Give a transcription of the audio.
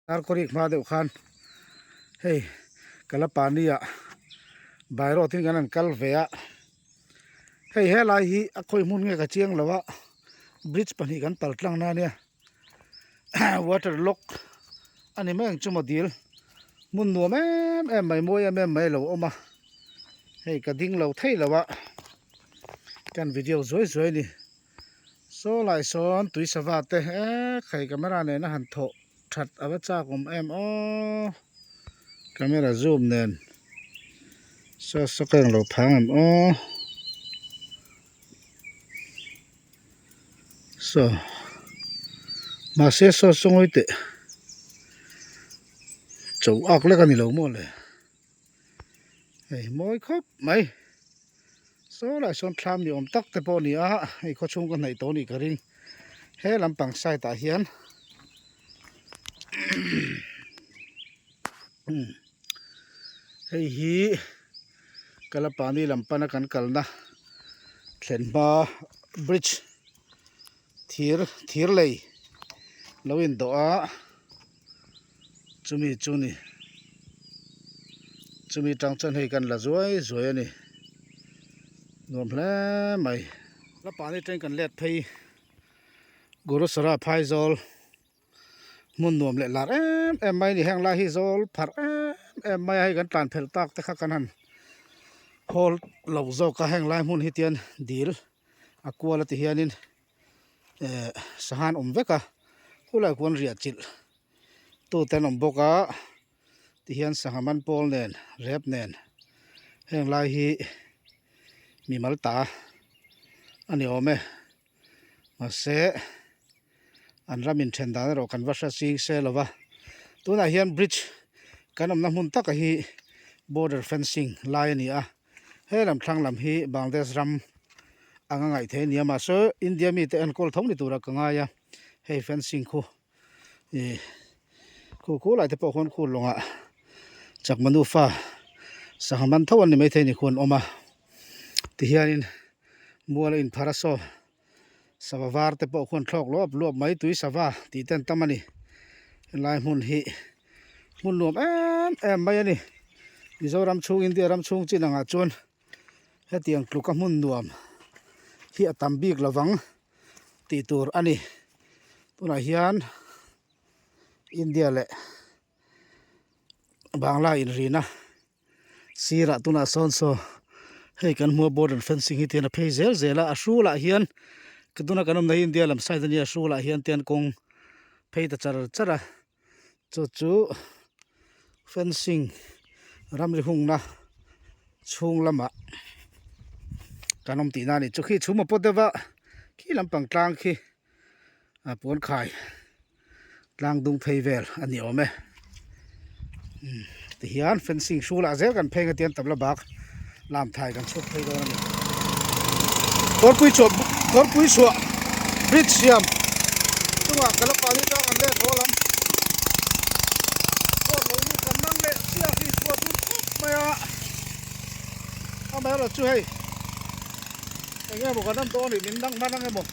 Darkawrik hma deuh khan hei Kalapani ah by road in kan han kal ve a, hei helai hi a khawi hmun nge ka chiang lo a, bridge pahnih kan pal tlang na ania water lock a ni mai ang chu maw dil hmun nuam em em mai mawi em em mai a lo awm a, hei ka ding lo thei lo a kan video zuai zuai a ni. Saw lai sawn tui sava te e khai camera nena han thawh that a va chak awm em aw camera zoom nen saw saw ka englo phang em aw saw mahse saw saw ngawi teh cho ak lek a ni lo maw le. Hei mawi khawp mai saw lai sawn thlam ni awm tak te pawh a ni a hei khaw chhung ka hnaih tawh a nih ka ring he lampang side ah hian hei hi Kalapani lam pana kan kalna thlen hma bridge thir thir lei lo indawh a. Chumi chu ni chumi tang chuan hei kan la zuai zuai a ni nuam hle mai. La pahnih atangin kan let phei Gurusara phaizawl hmun nuam leh lar em em mai a ni heng lai hi zawl pharh em em mai a hei kan tlan phelh tak te kha kan han hawl lo zawk a heng lai hmun hi tian dil a kual a ti hianin eh sangha an awm vek a khulai khuan riah chilh tute an awm bawk a tihian sangha man pawl nen rep nen heng lai hi mimal ta a ni awm e mahse an ram inthen dan erawh kan va hre ching se lo va tunah hian bridge kan awmna hmun taka hi border fencing lai a ni a. He lam thlang lam hi Bangladesh ram anga ngaih theih a ni a mahse India mite enkawl tho ni tura ka ngai a hei fencing khu ih khu khu lai te pawh khuan khu lawngah chakma nufa sangha man tho an ni maithei ni khuan awm a tihianin mual a inphar a saw sava var te pawh khuan thlawk luap luap mai tui sava tih te an tam a ni helai hmun hi hmun nuam em em mai a ni Mizoram chhung India ram chhung chin angah chuan hetiang tluka hmun nuam hi a tam bik lovang tih tur a ni tunah hian India leh Bangla inrina. Sirah tunah sawn saw hei kan hmu a border fencing hi tihian a phei zel zel a a hrulah hian ka tuna kan awmna hi India lam side ania a hrulah hian te an kawng phei ta char char a chu chu fencing ramri hungna chhung lamah kan awm tihna a ni chu khi chhum a pawt deuh a khi lampang tlang khi a puan khai tlang dung phei vel a ni awm e tihian fencing hrulah zel kan phei nga tian tabla bak lam thai kan chhuak phei dawn a ni kawrpui chhuah kawrpui chhuah bridge siam chungah kalapani tang an let haw lam pawh lo lut kan nang leh chiah hi chhuah tur khawp mai a amaherawhchu hei eng emaw kan awm dawn a ni min dang hman ang emaw.